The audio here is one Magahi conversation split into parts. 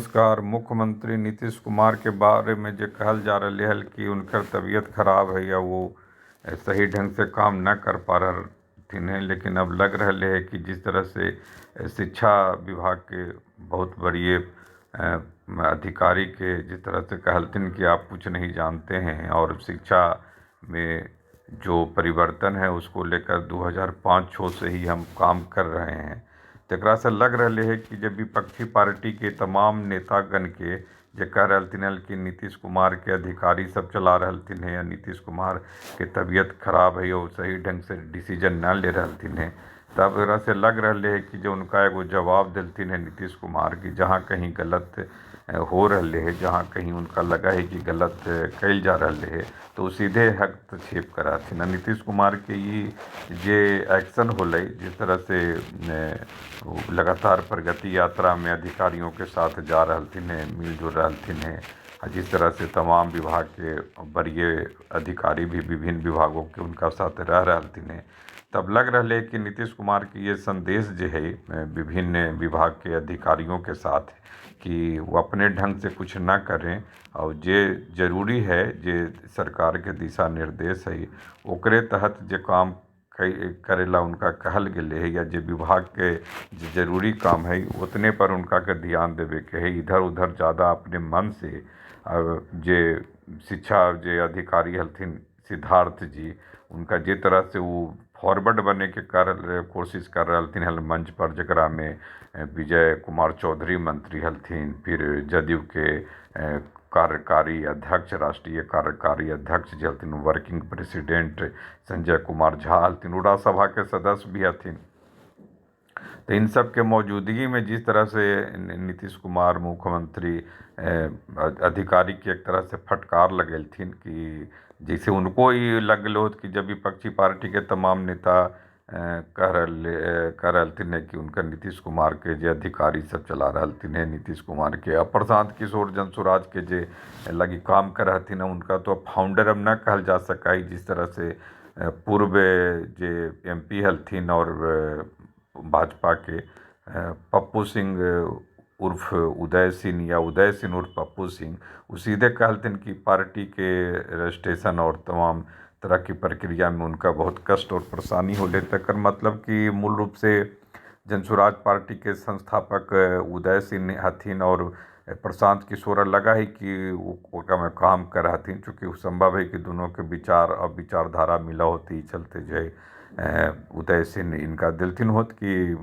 नमस्कार। मुख्यमंत्री नीतीश कुमार के बारे में जे कहल जा रहा है कि उनकर तबीयत खराब है या वो सही ढंग से काम न कर पा रहलथिन है, लेकिन अब लग रहा है कि जिस तरह से शिक्षा विभाग के बहुत बड़िए अधिकारी के जिस तरह से कहलथिन कि आप कुछ नहीं जानते हैं और शिक्षा में जो परिवर्तन है उसको लेकर 2005-06 से ही हम काम कर रहे हैं, तकरा से लग रहा है कि जब विपक्षी पार्टी के तमाम नेतागण के जे कह रहलथिन हन कि नीतीश कुमार के अधिकारी सब चला रहलथिन हैं या नीतीश कुमार के तबीयत खराब है और सही ढंग से डिसीजन ना ले रहलथिन हैं, तब एकरा से लग रहा है कि जो उनका एगो जवाब दिलथिन है नीतीश कुमार की जहाँ कहीं गलत हो रहे है, जहाँ कहीं उनका लगा है कि गलत कैल जा रहा है, तो वो सीधे हस्तक्षेप कराथिन। नीतीश कुमार के ई जे एक्शन होलै, जिस तरह से लगातार प्रगति यात्रा में अधिकारियों के साथ जा रहलथिन हैं, मिलजुल रहलथिन हैं, जिस तरह से तमाम विभाग के वरीय अधिकारी भी विभिन्न विभागों के उनका साथ रह रहलथिन हैं, तब लग रहा है कि नीतीश कुमार के ये संदेश जो है विभिन्न विभाग के अधिकारियों के साथ कि वो अपने ढंग से कुछ ना करें और जे जरूरी है, जे सरकार के दिशा निर्देश है ओकरे तहत जे काम करेला उनका कहल गेलै है या जे विभाग के जे जरूरी काम है उतने पर उनका के ध्यान देवे के है। इधर उधर ज़्यादा अपने मन से जे शिक्षा जे अधिकारी हलथिन सिद्धार्थ जी, उनका जे तरह से वो फॉरवर्ड बने के कर कोशिश कर रहलथिन हल मंच पर, जकरा में विजय कुमार चौधरी मंत्री हलथिन, फिर जदयू के कार्यकारी अध्यक्ष, राष्ट्रीय कार्यकारी अध्यक्ष जे हलथिन वर्किंग प्रेसिडेंट संजय कुमार झा हलथिन, वो राज्यसभा के सदस्य भी हथिन। तो इन सब के मौजूदगी में जिस तरह से नीतीश कुमार मुख्यमंत्री अधिकारी के एक तरह से फटकार लगेलथिन कि जैसे उनको ही लग गलो होत कि जब विपक्षी पार्टी के तमाम नेता कह रहलथिन है कि उनका नीतीश कुमार के जे अधिकारी सब चला रहलथिन है, नीतीश कुमार के अब प्रशांत किशोर जनसुराज के जे लगी काम कर रहथिन है, उनका तो फाउंडर अब न कहल जा सका है। जिस तरह से पूर्व जे एमपी हलथिन और भाजपा के पप्पू सिंह उर्फ उदय सिंह या उदय सिंह उर्फ पप्पू सिंह, वो सीधे कहलथिन कि पार्टी के रजिस्ट्रेशन और तमाम तरह की प्रक्रिया में उनका बहुत कष्ट और परेशानी होले। तकर मतलब कि मूल रूप से जनसुराज पार्टी के संस्थापक उदय सिंह हथिन और प्रशांत किशोर लगा है कि ओकरा में काम कर हथिन, चूँकि संभव है कि दोनों के विचार और विचारधारा मिला होती चलते जो उदय सिंह इनका दिलथिन होत कि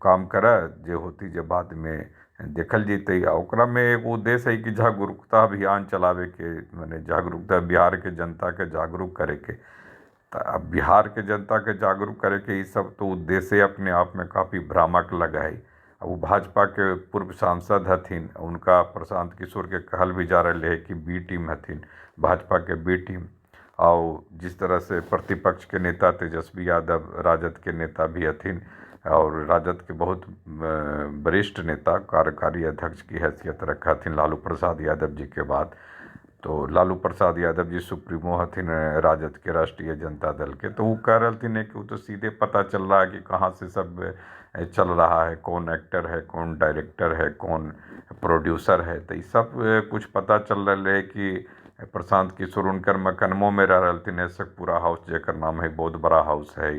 काम कर जे होती जे बाद में देखल जैतै। आ ओकरा में एगो उद्देश्य है कि जागरूकता अभियान चलावे के, माने जागरूकता बिहार के जनता के जागरूक करे के। तो अब बिहार के जनता के जागरूक करे के ई सब तो उद्देश्य अपने आप में काफ़ी भ्रामक लगा है। वो भाजपा के पूर्व सांसद हथिन, उनका प्रशांत किशोर के कहल भी जा रहा है कि बी टीम हथिन, भाजपा के बी टीम। और जिस तरह से प्रतिपक्ष के नेता तेजस्वी यादव राजद के नेता भी हथिन और राजद के बहुत वरिष्ठ नेता कार्यकारी अध्यक्ष की हैसियत रखा हथिन लालू प्रसाद यादव जी के बाद, तो लालू प्रसाद यादव जी सुप्रीमो हथिन राजद के, राष्ट्रीय जनता दल के, तो वो कह रहलथिन कि वो तो सीधे पता चल रहा है कि कहाँ से सब चल रहा है, कौन एक्टर है, कौन डायरेक्टर है, कौन प्रोड्यूसर है। तो ये सब कुछ पता चल रहा है कि प्रशांत किशोर उनकर मकनमो में रह रहलथिन है, पूरा हाउस जेकर नाम है बहुत बड़ा हाउस है,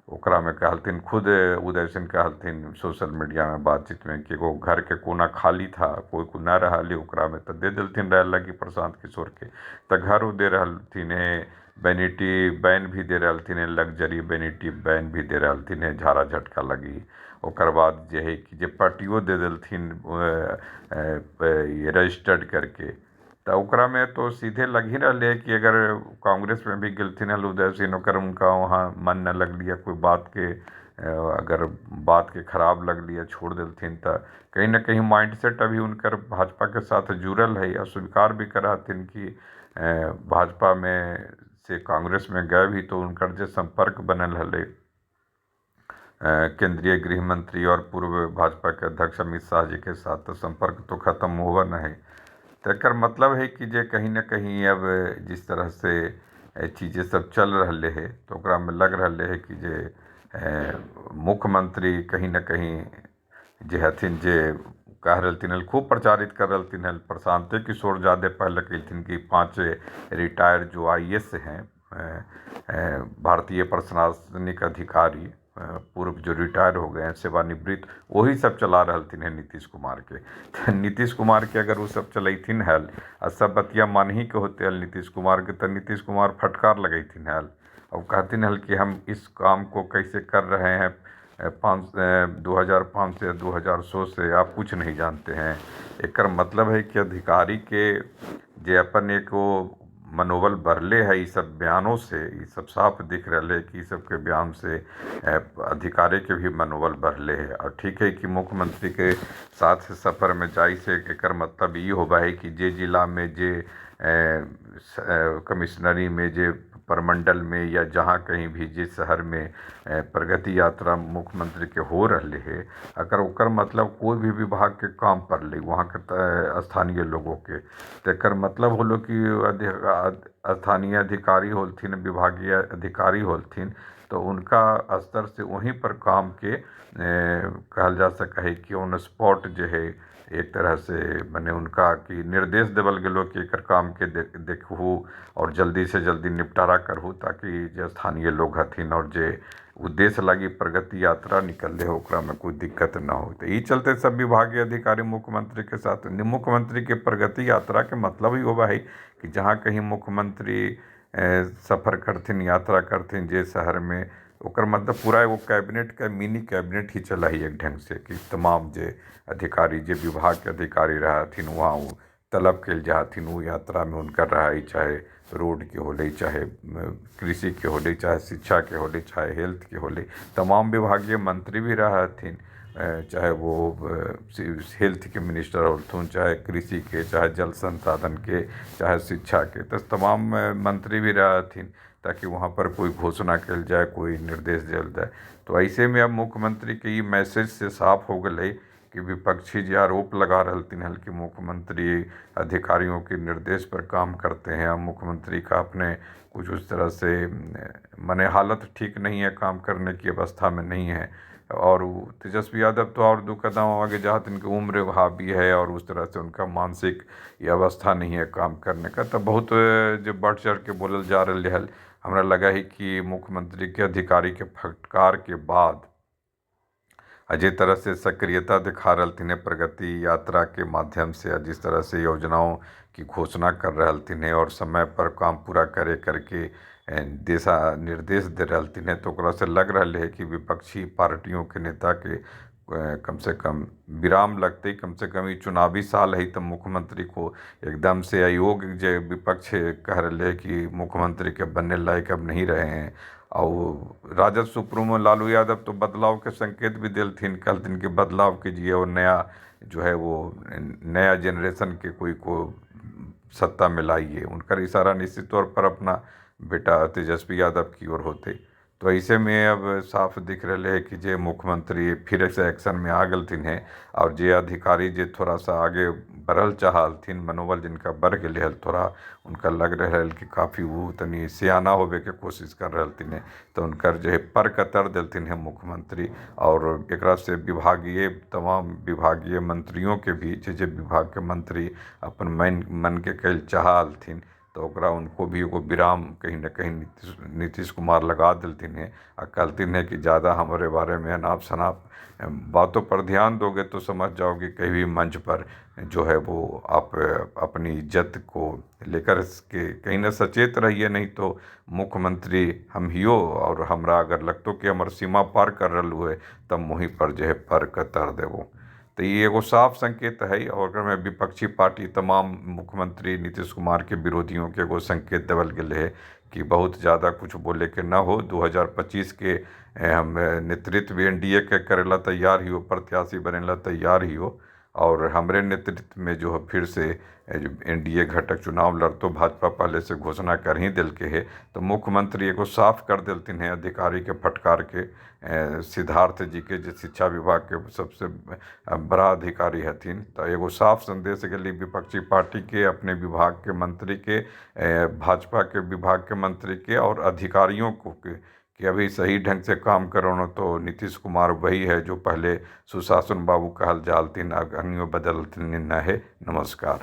ओकरा में कहलथिन खुद उदय सिंह कहलथिन सोशल मीडिया में बातचीत में कि एगो घर के कोना खाली था, कोई को न रहल ओकरा में, तो दे दिलथिन रहे लगी प्रशांत किशोर के, तो घर वो दे रहलथिन है, वैनिटी वैन भी दे रहलथिन है, लग्जरी वैनिटी वैन भी दे रहलथिन है झाड़ा झटका लगी। ओकर बाद जे है कि जे पार्टियो दे दिलथिन रजिस्टर्ड करके, तो ओकरा में तो सीधे लग ही रहा है कि अगर कांग्रेस में भी गेलथिन हल उदय सिंह, ओकर उनका वहाँ मन न लगलिए, कोई बात के अगर बात के खराब लगलिए छोड़ दिलथिन, तो कहीं ना कहीं माइंड सेट अभी उनकर भाजपा के साथ जुड़ल है और स्वीकार भी कर हथिन कि भाजपा में से कांग्रेस में गए भी तो उनकर जो संपर्क बनल हलै केंद्रीय गृह मंत्री और पूर्व भाजपा के अध्यक्ष अमित शाह जी के साथ, तो संपर्क तो खत्म हुआ नहीं। तो मतलब है कि जे कहीं ना कहीं अब जिस तरह से चीज़ें सब चल रहा है, तो ओकरा में लग रहा है कि जे मुख्यमंत्री कहीं ना कहीं जे हथिन जे कह रहलथिन हल, खूब प्रचारित कर रहलथिन हल। प्रशांते किशोर ज़्यादा पहले कहलथिन कि 5 रिटायर जो IAS हैं, भारतीय प्रशासनिक अधिकारी पूर्व जो रिटायर हो गए हैं, सेवानिवृत्त, वही सब चला रहलथिन हँ नीतीश कुमार के। नीतीश कुमार के अगर वो सब चलैथिन हल आ सब बतिया मानही के होते हल नीतीश कुमार के, तो नीतीश कुमार फटकार लगैथिन हल और कहथिन हल कि हम इस काम को कैसे कर रहे हैं 2005 से 2100 से, आप कुछ नहीं जानते हैं। एकर मतलब है कि अधिकारी के जे अपन एक वो मनोबल बढ़ले है ई सब बयानों से, ई सब साफ दिख रहा है कि ई सब के बयान से अधिकारी के भी मनोबल बढ़ले है। और ठीक है कि मुख्यमंत्री के साथ सफर में जाय से एकर मतलब ई होबा है कि जे जिला में, जे कमिश्नरी में, जे प्रमंडल में या जहाँ कहीं भी जिस शहर में प्रगति यात्रा मुख्यमंत्री के हो रहे है, अगर ओकर मतलब कोई भी विभाग के काम पड़ले वहाँ के स्थानीय लोगों के, तो एकर मतलब होलो कि स्थानीय अधिकारी होलथिन, विभागीय अधिकारी होलथिन, तो उनका स्तर से वहीं पर काम के कहल जा सक है कि ऑन स्पॉट जो है एक तरह से माने उनका कि निर्देश देवल गेलो कि एकर काम के देखहू और जल्दी से जल्दी निपटारा करहू, ताकि जे स्थानीय लोग हथिन और जे उद्देश्य लगी प्रगति यात्रा निकलले हो ओकरा में कोई दिक्कत न हो। तो ई चलते सब विभागीय अधिकारी मुख्यमंत्री के साथ, मुख्यमंत्री के प्रगति यात्रा के मतलब ही होबा है कि जहाँ कहीं मुख्यमंत्री सफर करथिन, यात्रा करथिन जे शहर में, ओकर मतलब पूरा एगो कैबिनेट का मिनी कैबिनेट ही चला है एक ढंग से, कि तमाम जे अधिकारी जे विभाग के अधिकारी रहथिन वहाँ वो तलब कल जाथिन, वो यात्रा में उनका रहा, चाहे रोड के होले, चाहे कृषि के होले, चाहे शिक्षा के होले, चाहे हेल्थ के होले, तमाम विभागीय मंत्री भी रहथिन, चाहे वो हेल्थ के मिनिस्टर होथुन, चाहे कृषि के, चाहे जल संसाधन के, चाहे शिक्षा के, तो तमाम मंत्री भी रहथिन, ताकि वहाँ पर कोई घोषणा कल जाए, कोई निर्देश दिया जाए। तो ऐसे में अब मुख्यमंत्री के ये मैसेज से साफ हो गए कि विपक्षी जो आरोप लगा रहलथिन हल कि मुख्यमंत्री अधिकारियों के निर्देश पर काम करते हैं, अब मुख्यमंत्री का अपने कुछ उस तरह से माने हालत ठीक नहीं है, काम करने की अवस्था में नहीं है। और तेजस्वी यादव तो और दो कदम आगे जाते, इनकी उम्र हावी है और उस तरह से उनका मानसिक अवस्था नहीं है काम करने का, तब बहुत जो बढ़ चढ़ के बोलल जा रहा है। हमरा लगा है कि मुख्यमंत्री के अधिकारी के फटकार के बाद अजय तरह से सक्रियता दिखा रहलथिन है प्रगति यात्रा के माध्यम से, जिस तरह से योजनाओं की घोषणा कर रहलथिन है और समय पर काम पूरा करे करके दिशा निर्देश दे रहलथिन है, तो ओकरा से लग रहा है कि विपक्षी पार्टियों के नेता के कम से कम विराम लगते, कम से कम ये चुनावी साल है तो मुख्यमंत्री को एकदम से अयोग्य जे विपक्ष कह रहे है कि मुख्यमंत्री के बनने लायक अब नहीं रहे हैं। और राजद सुप्रीमो लालू यादव तो बदलाव के संकेत भी दिलथिन, कहलथिन कि बदलाव कीजिए और नया जो है वो नया जनरेशन के कोई को सत्ता में लाइए। उनका इशारा निश्चित तौर पर अपना बेटा तेजस्वी यादव की ओर होते। तो ऐसे में अब साफ दिख रहा है कि जे मुख्यमंत्री फिर से एक्शन में आ गलथिन हैं और जे अधिकारी जे थोड़ा सा आगे बढ़ल चाहलथिन, मनोबल जिनका बढ़ गए हल थोड़ा, उनका लग रहा है कि काफ़ी वो तनी सियाना होवे के कोशिश कर रहलथिन हैं, तो उनकर जो है पर कतर दिलथिन हैं मुख्यमंत्री। और एकरा से विभागीय तमाम विभागीय मंत्रियों के भी जे जे विभाग के मंत्री अपन मन मन के कैल चाहलथिन, तो ओकरा उनको भी एगो विराम कहीं ना कहीं नीतीश कुमार लगा दिलथिन हैं और कहलथिन हैं कि ज़्यादा हमारे बारे में अनाप शनाप बातों पर ध्यान दोगे तो समझ जाओगे कहीं भी मंच पर जो है वो आप अपनी इज्जत को लेकर के कहीं ना सचेत रहिए, नहीं तो मुख्यमंत्री हम हियो और हमरा अगर लगतो कि हमर सीमा पार कर रहलू है तब वहीं पर जो है पर कतर देबो। तो ये एगो साफ संकेत है। और अगर मैं विपक्षी पार्टी तमाम मुख्यमंत्री नीतीश कुमार के विरोधियों के एगो संकेत देवल गेल है कि बहुत ज़्यादा कुछ बोले के न हो, 2025 के हम नेतृत्व NDA के करेला तैयार ही हो, प्रत्याशी बनेला तैयार ही हो, और हमरे नेतृत्व में जो है फिर से NDA घटक चुनाव लड़तो, भाजपा पहले से घोषणा कर ही दिल के है। तो मुख्यमंत्री एगो साफ कर दिलथिन हैं अधिकारी के फटकार के, सिद्धार्थ जी के जो शिक्षा विभाग के सबसे बड़ा अधिकारी हथिन, तो एगो साफ संदेश गेली विपक्षी पार्टी के, अपने विभाग के मंत्री के, भाजपा के विभाग के मंत्री के और अधिकारियों को के कि अभी सही ढंग से काम करो तो नीतीश कुमार वही है जो पहले सुशासन बाबू कहल जालथिन, अखनियो बदलथिन न है। नमस्कार।